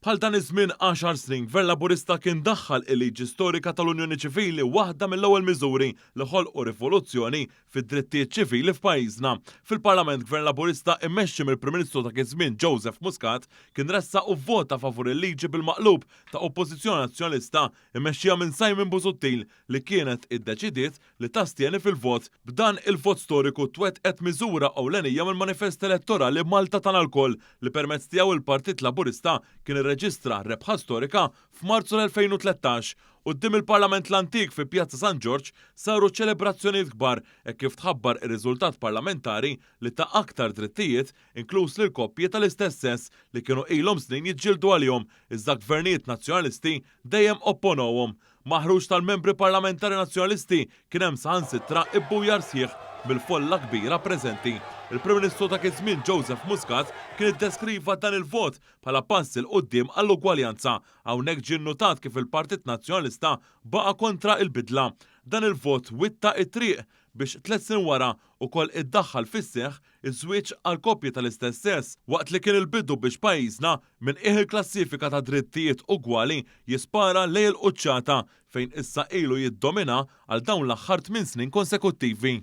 Bħal dan iż-żmien għaxar snin, Gvern Laburista kien daħħal il-liġi storika tal-Unjoni Ċivili, waħda mill-ewwel miżuri li ħolqu rivoluzzjoni fid-drittijiet ċivili f'pajjiżna. Fil-Parlament, Gvern Laburista immexxi mill-Prim Ministru dak iż-żmien Joseph Muscat kien ressaq u vvota favur il-liġi bil-maqlub ta' Oppożizzjoni Nazzjonalista mmexxija minn Simon Busuttil li kienet iddeċidiet li tastjeni fil-vot. B'dan il-vot storiku twettqet miżura ewlenija mill-manifest elettorali Malta Tagħna Lkoll li permezz tiegħu l-Partit Laburista kien irreġistra rebħa storika f'Marzu l-2013. Quddiem il-Parlament l-antik fi Pjazza San Ġorġ saru ċelebrazzjonijiet kbar hekk kif tħabbar ir-riżultat parlamentari li ta aktar drittijiet inkluż lil koppji tal-istess sess li kienu ilhom snin jiġġieldu għalihom iżda gvernijiet Nazzjonalisti dejjem opponowhom. Maħruġ tal-membri parlamentari Nazzjonalisti kien hemm saħansitra ibbujar sħiħ mill-folla kbira preżenti. Il-Prim Ministru dak iż-żmien Joseph Muscat kien iddeskriva dan il-vot bħala pass 'il quddiem għall-ugwaljanza. Hawnhekk ġie nnutat kif il-Partit Nazzjonalista baqa' kontra il-bidla. Dan il-vot witta t-triq biex tliet snin wara ukoll iddaħħal fis-seħħ iż-żwieġ għal koppji tal-istess sess, waqt li kien il-bidu biex pajjiżna, minn qiegħ il-klassifika ta' drittijiet ugwali, jispara lejn il-quċċata fejn issa ilu jiddomina għal dawn l-aħħar tminn snin konsekuttivi.